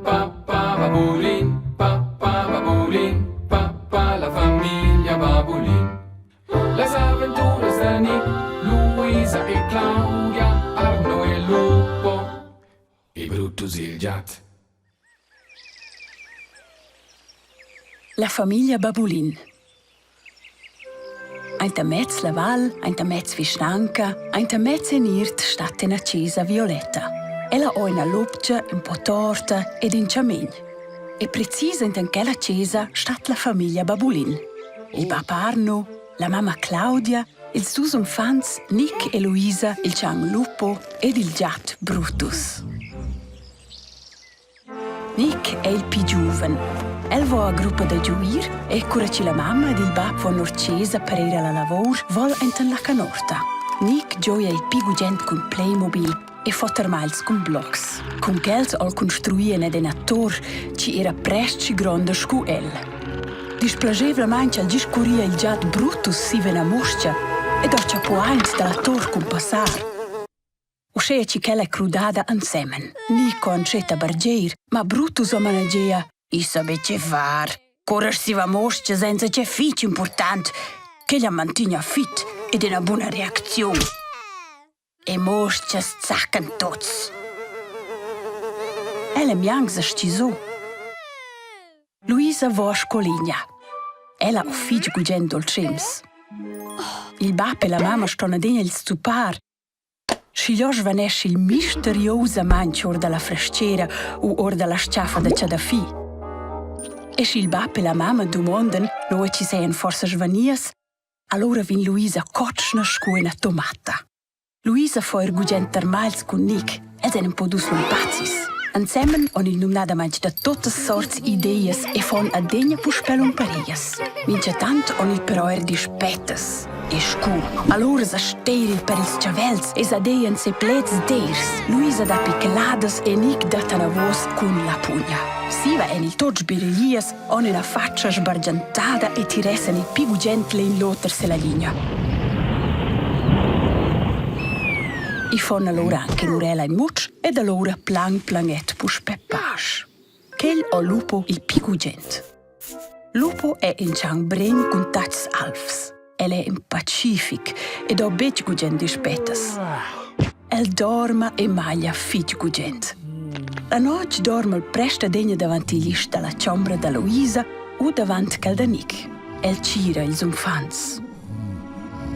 pa pa babulin, pa pa babulin, pa pa la famiglia Babulin. Las aventuras da Nick, Luisa e Claudia, Arno e Lupo e Brutus il giat. La famiglia Babulin. Aintamez la val, aintamez vischnanca, aintamez en iert stat ina chesa violetta. Ella ho ina lobgia ün po torta ed ün chamegn. E precis enten quella chesa stat la famiglia Babulin. Il bap Arno, la mamma Claudia, ils dus uffants Nick e Luisa, il chan Lupo ed il giat Brutus. Nick è il pli giuven. El vo a gruppa da giuir e cura chi la mamma ed il bap von lur chesa per ir alla lavor, vol enten la canorta. Nick gioia il pli gugent cun Playmobil e fo termagls cun blocs. Cun quels ha'l construi ed ina tor chi era prest schi gronda scu el. Displageivlamaing ch'el discurria il giat Brutus siva ina moscha ed ho chappo aint dalla tor cun passar. Uschea chi ch'ella è crudada ensemen. Nico antschet a bargir, ma Brutus ho managea: I sa be che far. Correr siva moscha senza che fich important, ch'ella mantigna fit ed ina buna reacziun. E moschias zaccan tots. Ella è mianc sa stgisò. Luisa vo a scoligna. Ella ho fich gugent doltschems. Il bap e la mamma ston adegna il zuppar Schigliò svanescha il misteriusamaing our da la frestgera u our da la s-chaffa da chadafi. E sch'il bap e la mamma dumondan nua chi sajan forsa svanias, alura vegn Luisa cotschna scu üna tomata. Luisa fo eir gugent termagls cun Nic. Els èn ün po dus lumpazis. Ensemen on il numnadamaing da tuottas sorts ideas e fon adegna puspè lumparias. Minchatant on il però eir dispettas. E scu? Alura sa steiril per ils chavels e sa deian ses pleds deirs. Luisa da picladas e Nic dat anavos cun la pugna. Siva en il tot sbirglias, on ina faccia sbargiantada e tiressan il pi gugent l'in l'oter se la ligna. I fon allura anche l'urela in mutsch ed allura plan planet puspè pasch. Quel ho lupo il pi gugent. Lupo è in chan brin cun tatgs alvs. El è in pacific ed ho betg gugent dispettas. El dorma e maglia fitg gugent. La notg dorma el prest adegna davant igl isch da la chombra da Luisa u davant quel da Nick. El tgira ils uffants.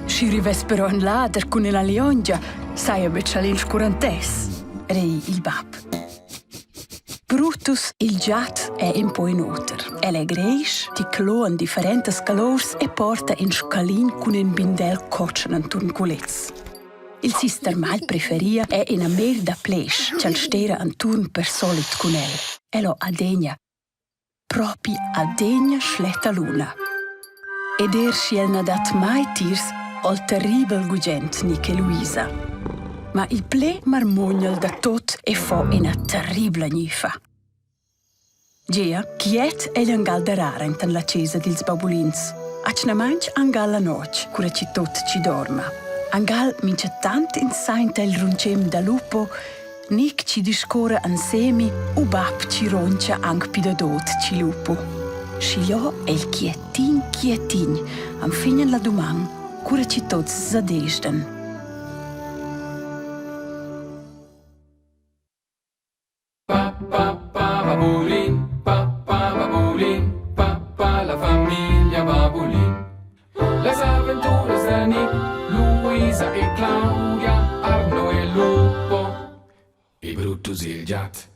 Schi rivess però in lader cun ina liongia, saja betg cha'l inscurantess, rei il bab. Brutus, il giat, è in po in oter. El è greisch, ti cloan differentas colors e porta in scalin cun in bindel cotschen enturn culez. Il sister mal preferia è ina mer da plesch ch'el stera enturn per solit cun el. El ho adegna, propi adegna schletta luna. Ed er schi el na dat mai tiers, ho'l terribel gugent Nick e Luisa. Ma il ple marmuognel da tot e fo ina terribla gniffa. Gea, quiet egl angal darar enten la chesa dils babulins. Atgnamaintg angal la notg, cura chi tot chi dorma. Angal minchatant ins sainta il runcem da lupo, Nic chi discuorra ansemi u bap chi roncha anc pi dadot chi lupo. Schigliò è il quietin quietin enfin la duman, cura chi tots sa desdan. Pa pa pa babulin, pa pa babulin, pa pa la famiglia Babulin. Las aventuras da Nick, Luisa e Claudia, Arno e Lupo e Brutus il giat.